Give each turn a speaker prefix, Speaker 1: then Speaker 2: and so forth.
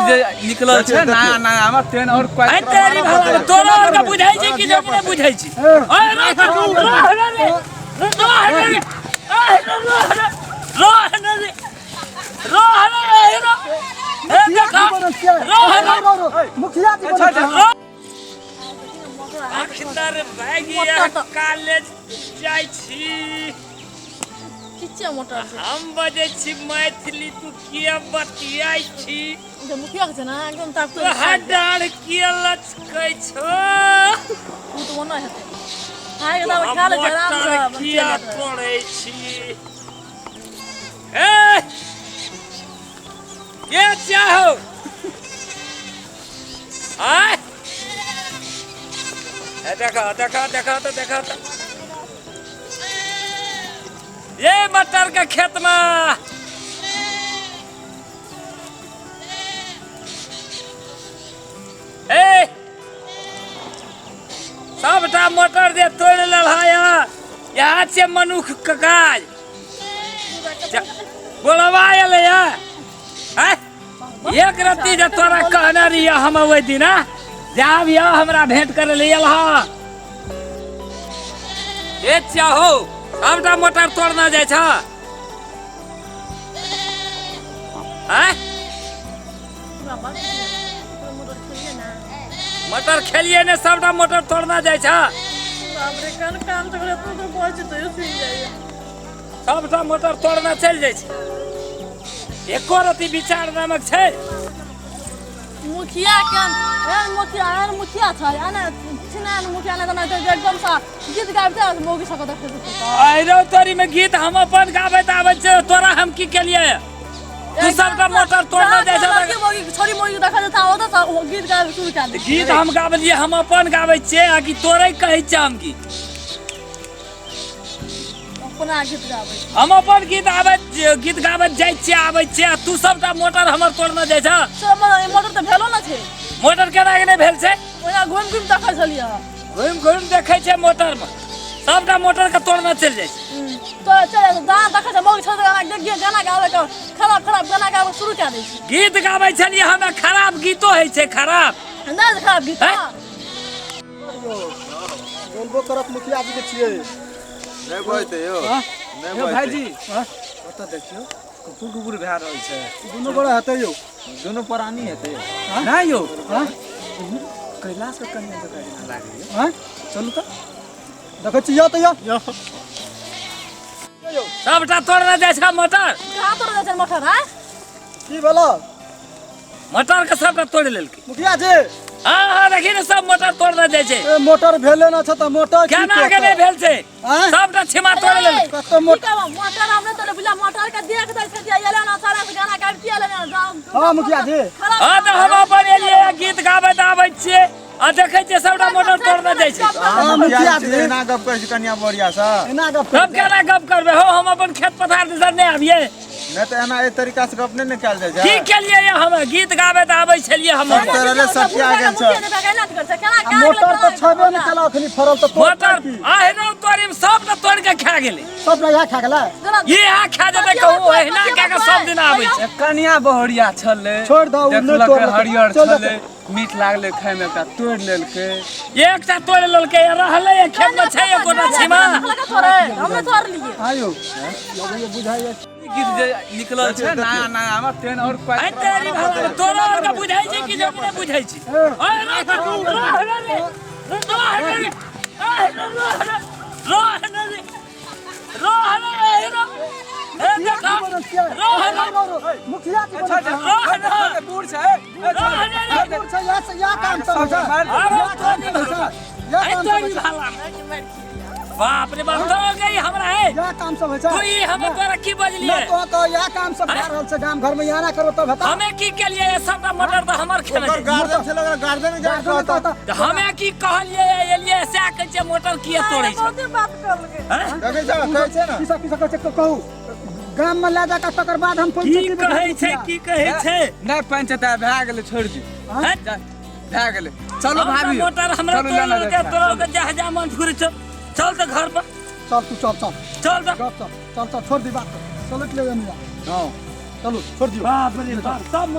Speaker 1: जे निकलल छै
Speaker 2: देखियौ,
Speaker 1: नया
Speaker 2: देखियौ।
Speaker 1: नया मे तेन और
Speaker 3: अरे तेरी भला तोरा और के बुझाई छै कि जब नहि बुझाई छै अरे रह रह रे रह रे रह रे रह रे रह रे रह ए देखा रह रे
Speaker 4: मुखिया जी बनल छियै।
Speaker 3: अखदर भागिया कॉलेज जाइ छी
Speaker 5: किच्चे मोटर छै
Speaker 3: हम बजै छी मैथिली तू किया बतियाइ छी
Speaker 5: जे मुखिया के छै ने एकदम ताक
Speaker 3: तोहर डाँढ़ किया लचकै छौ
Speaker 5: ओ तऽ ओना हेतै खाय के दाम खा ले छै आराम से
Speaker 3: मटर किया तोड़ै छी ए के चाहो आय ए देखा देखा देखा तो देखा तो ये मटर के खेत में ए सबटा मटर जे तोड़ि लेलह यहाँ छै मनुख के काज बोलबा एलै आँय? एक रत्ती जे तोरा कहने रहियै हम ओहि दिना जाब यऽ हमरा भेंट करे ले एलह ए चाहो सबटा मोटर तोड़ना जाइ छ आँय? मटर खेलिए ने सबटा मोटर तोड़ना जाइ छ
Speaker 5: बाप रे कान कान तो एतना तो पहुंच तो सुन जाइए
Speaker 3: सबटा मोटर तोड़ना चलि जाइ छै एको रति विचार नामक छै
Speaker 5: मुखिया के एहन मुखिया एहन मुखिया छै एना छिना मुखिया ने तना एकदम सा गीत गाबिते मौगी सबके देखै छै
Speaker 3: अरे तोरी में गीत हम अपन गाबैत आबै छै तोरा हम की केलिए तू सबटा मोटर तोड़ना जाइ छै
Speaker 5: लड़की मौगी छोरी मौगी देखै छै तऽ ओतऽ सँ ओ गीत गाबि शुरू कए दै
Speaker 3: गीत हम गाबलिए हम अपन गाबै छियै आ कि तोरे कहै छियै हम की
Speaker 5: अपना गीत गाबै छै
Speaker 3: हम अपन गीत आबैत गीत गाबैत जाइ छियै आबै छियै आ तू सबटा मोटर हमर तोड़ने जाइ छ
Speaker 5: से हमर मोटर तऽ भेलो ने छै
Speaker 3: मोटर केना के नहि भेल छै
Speaker 5: ओहिना घुमि घुमि देखै छलियै
Speaker 3: घुमि घुमि देखै छै मोटर मे सबटा मोटर के तोड़ने चलि जाइ छै
Speaker 5: तो चल जहाँ देखै छै मौगी छोड़ गाना गाना गाबै के खराब खराब गाना गाबै शुरू कए दै छै
Speaker 3: गीत गाबै छलियै हमे खराब गीतो होइ छै खराब
Speaker 5: नहि खराब गीत
Speaker 3: हैं?
Speaker 4: बोलबो करत मुखिया जी के छियै
Speaker 2: नहि बजतै यौ नहि
Speaker 1: यौ
Speaker 2: बजतै
Speaker 1: भाईजी ओतऽ देखियौ कुकुर कुकुर भए रहल छै
Speaker 4: दुनू गोरा हेतै यौ
Speaker 2: दुनू प्राणी हेतै
Speaker 1: नहि यौ कैलाश के कन्या जकाँ जेना लागैए
Speaker 4: आँय
Speaker 1: चलू तऽ
Speaker 4: देखै छी यौ तऽ यौ
Speaker 3: सबटा तोड़ने जाइ छै मोटर
Speaker 5: कहाँ तोड़ जाइ छै मटर आँय
Speaker 4: की भेलो
Speaker 3: मोटर के सबटा तोड़ि लेलकै
Speaker 4: मुखिया जी
Speaker 3: हाँ हाँ देखी ने सब मोटर तोड़ने जाइ छै
Speaker 4: ए मोटर भेले ना छ त मोटर की
Speaker 3: केना के नहि भेल छै
Speaker 4: आँय?
Speaker 3: सबटा छिमा तोड़ि लेलकै
Speaker 4: कतौ मोटर
Speaker 5: की कहब, मोटर हमरे तोरे बुझला मोटर के देख दै छै जे एले ना सारा से गाना गाबि के एले ना
Speaker 4: हाँ, मुखिया जी।
Speaker 3: हाँ तऽ हम अपन एलियै गीत गाबैत आबै छियै आ देखै छियै सबटा मोटर तोड़ने जाइ छै
Speaker 4: हाँ, मुखिया जी।
Speaker 2: एना गप करै छी कनिया बढ़िया से
Speaker 4: एना गप
Speaker 3: तब केना गप करबै हो हम अपन खेत पथार दिसन नहि आबियै
Speaker 2: नहि तऽ एना एहि तरीका से गप नहि ने कयल जाइ
Speaker 3: की
Speaker 2: छै
Speaker 3: केलियै ये हम गीत गाबैत आबै छलियै हम
Speaker 2: सब तरह सटिया गेल छै
Speaker 4: आ मोटर तऽ छेबे नहि केलक अखनी फरल तऽ तोड़
Speaker 3: मोटर
Speaker 4: की
Speaker 3: अहिना तोड़ि सबटा तोड़ि के खा गेलै
Speaker 4: सब इएह खा गेलै
Speaker 3: इएह खा जेतै कहूँ अहिना कए के सब दिन आबै छै
Speaker 1: कनिया बहुरिया छलै
Speaker 4: छोड़ि दहो, ओ नहि
Speaker 1: देखलकै
Speaker 4: तोड़लकै।
Speaker 1: हरियर
Speaker 4: चल
Speaker 1: छलै मीठ लागलै खायमे एकटा तोड़ि लेलकै
Speaker 3: एकटा तोड़ि लेलकै रहलै खेत मे छै एकोटा छिमा
Speaker 5: हमने तोड़ लिए
Speaker 4: आयो लगैए बुझाइए
Speaker 1: गीत जे निकलल छै नया नया मे तेन और
Speaker 3: अरे तेरी भला तोरा और के बुझाइ छै कि जब नहि बुझाइ छै अरे रह रह रे रह रे रह रे रह रे रह ए देखा रह रे
Speaker 4: मुखिया जी बनल छै।
Speaker 3: रह रे
Speaker 1: बूढ़ छै
Speaker 3: रह रे
Speaker 4: दूर छै, इएह से इएह काम सब होइ छै।
Speaker 3: अरे
Speaker 4: इएह काम सब होइ छै। इएह
Speaker 3: अरे
Speaker 4: काम सब
Speaker 3: तोरी
Speaker 4: होइ छै।
Speaker 3: भला बाप रे बाप तो गई हमरा है
Speaker 4: इएह काम सब होइ छै।
Speaker 3: तू ई हमें तोरा की बजलिए
Speaker 4: नहि तो तो इएह काम सब भए रहल छै गाम घर में इएह ना करो तब हेतै।
Speaker 3: हमें की केलिए ये सबटा मटर तऽ हमर खेने
Speaker 2: ओकर
Speaker 3: छै।
Speaker 2: गार्डन छलै ओकरा गार्डन में जा
Speaker 4: गार्जियन
Speaker 2: कहता
Speaker 4: कहता,
Speaker 3: तऽ हमें की कहलिए एलिए सएह कहै छियै मोटर किए तोड़ै छै
Speaker 5: बहुते बात करलकै
Speaker 3: हैं?
Speaker 2: देखै छ कहै छै ने
Speaker 4: की सब की सब कहै छै कहू गाम में लए जाके तकर बाद हम
Speaker 3: की
Speaker 4: पंचायती में
Speaker 3: कहै छै की कहै छै
Speaker 1: नहि पंचायत भए गेलै छोड़ि दियौ
Speaker 3: हैं?
Speaker 1: भए गेलै चलू
Speaker 3: हम तऽ
Speaker 1: भाभी
Speaker 3: मोटर हमरा
Speaker 1: चलू लेने
Speaker 3: तोड़ल
Speaker 1: जाइ
Speaker 3: के तोड़ल के जा जा मन फुरै छौ चल तऽ घर पर
Speaker 4: चल तू चल चल
Speaker 3: चल तऽ
Speaker 4: गप चल चल चल छोड़ दी बात चलो ले जा
Speaker 2: हां
Speaker 4: चलू छोड़ दियौ
Speaker 3: बाप रे बाप सब